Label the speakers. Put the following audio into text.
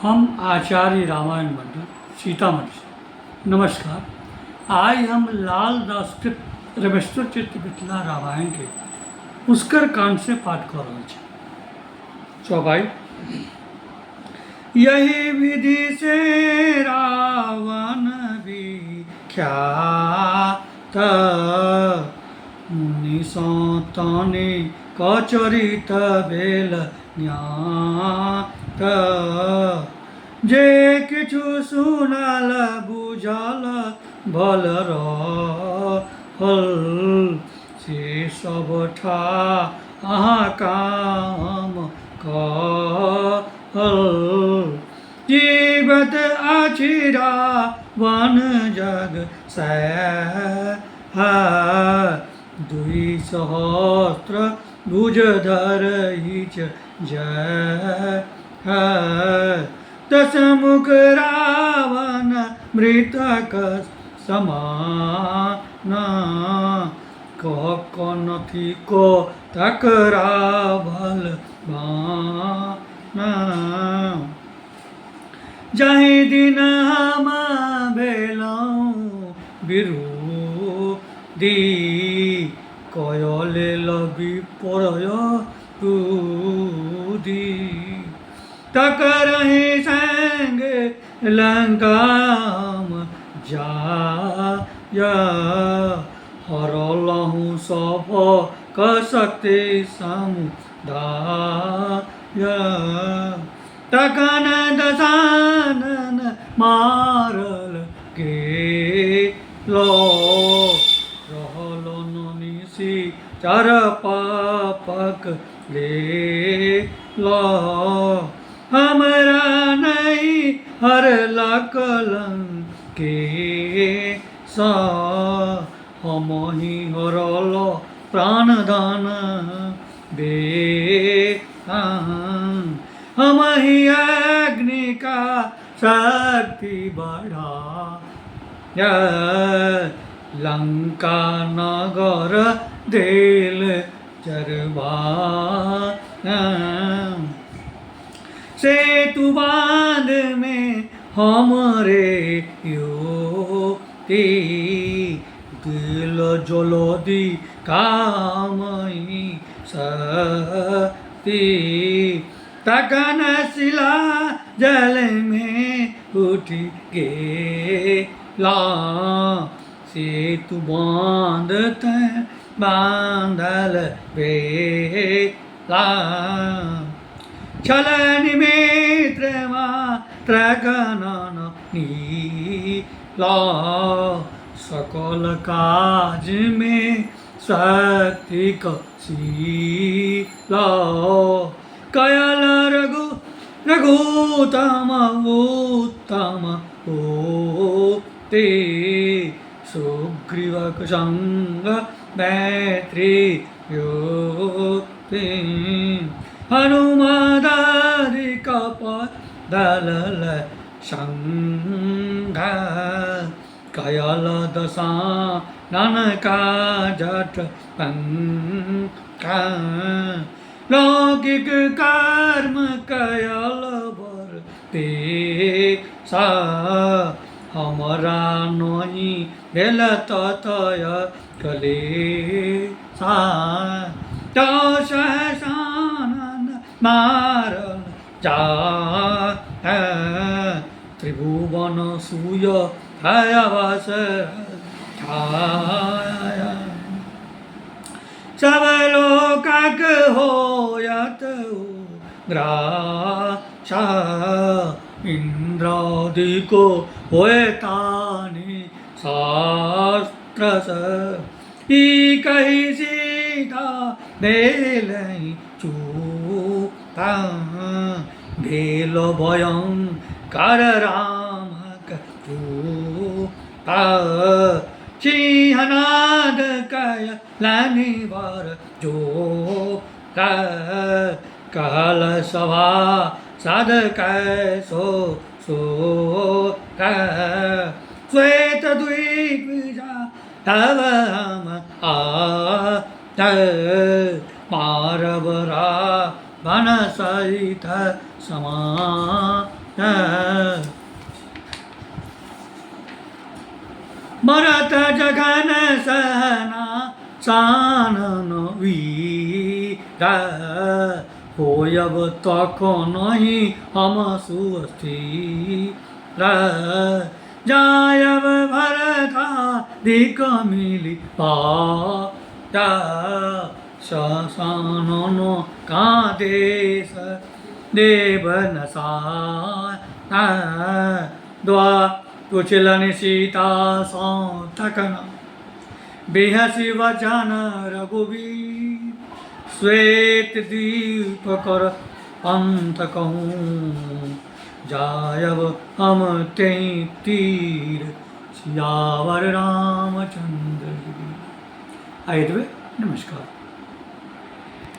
Speaker 1: हम आचार्य रामायण मंडल सीतामढ़ी नमस्कार। आइ हम लाल दासकृत रमेश्वर चित्र मिथिला रामायण के पुष्कर कांड से पाठ कऽ रहल छी। चौपाई यही विधि से रावण विख्यात मुनि सँ तनि कचरित भेल ज्ञात जे किछु सुनल बुझल भल रहल से सब ठा अहाँ काम कहल जीवत अछि रावण जग सैह दुई सहस्त्र भुज धरहिच जय दश मुख रावण मृतक समान कह कनथि को तकरावल बाण जाहि दिन हम भेलहुँ विरोधी कय लेल विपरय दूधी तकरहि संग लंकाम जाय हरलहुँ सभ शक्ति समुदाय तखन दशानन मारल गेलो रहल निशि चर पापक लेलो हमरा नहि हरलक लंके सँ हमही हरल प्राणदान बे हम ही अग्नि का शक्ति बढ़ा लंका नगर दिल चरवा सेतु बांध में हमरे योती दिल जलदी कामई सती तखन शिला जल में उठ गेला सेतु बांध बांधल बेला छल निमित्र मात्र गणन नीला सकल काज में शक्ति शीला कयल रघु रघुतम उत्तम ते सुग्रीवक संग मैत्री योक्ति हनुमदारि कप दल संघ कयल दशा ननका जट पंखा लौकिक कर्म कयल बर ते सा हमरा नहि भेल ततय कले सा सहसानन मारल जा त्रिभुवन सूय छाया सब लोकक होयत ग्रासा इन्द्रादि को होयतानि शास्त्र ई कहि सीता भेलहि चूता भेल भयंकर रामक दूता सिंहनाद कयलनि वर जो कहल सभा सद कैसो सो श्वेत द्वीप तब हम आ मारब रावण सहित समान। मरत जघन सहना चानन वीर, होयब तखनहि हम सुस्थिर। जायब भरतादिक मिलि पाता, शशानन कादेश देवन द्वा। पुछलनि सीता सौं तखन बिहसि वचन रघुबीर, श्वेत द्वीप कर पंथ कहूँ, जायब हम तेहि तीर। सियावर रामचंद्र जी। आ एतबे, नमस्कार।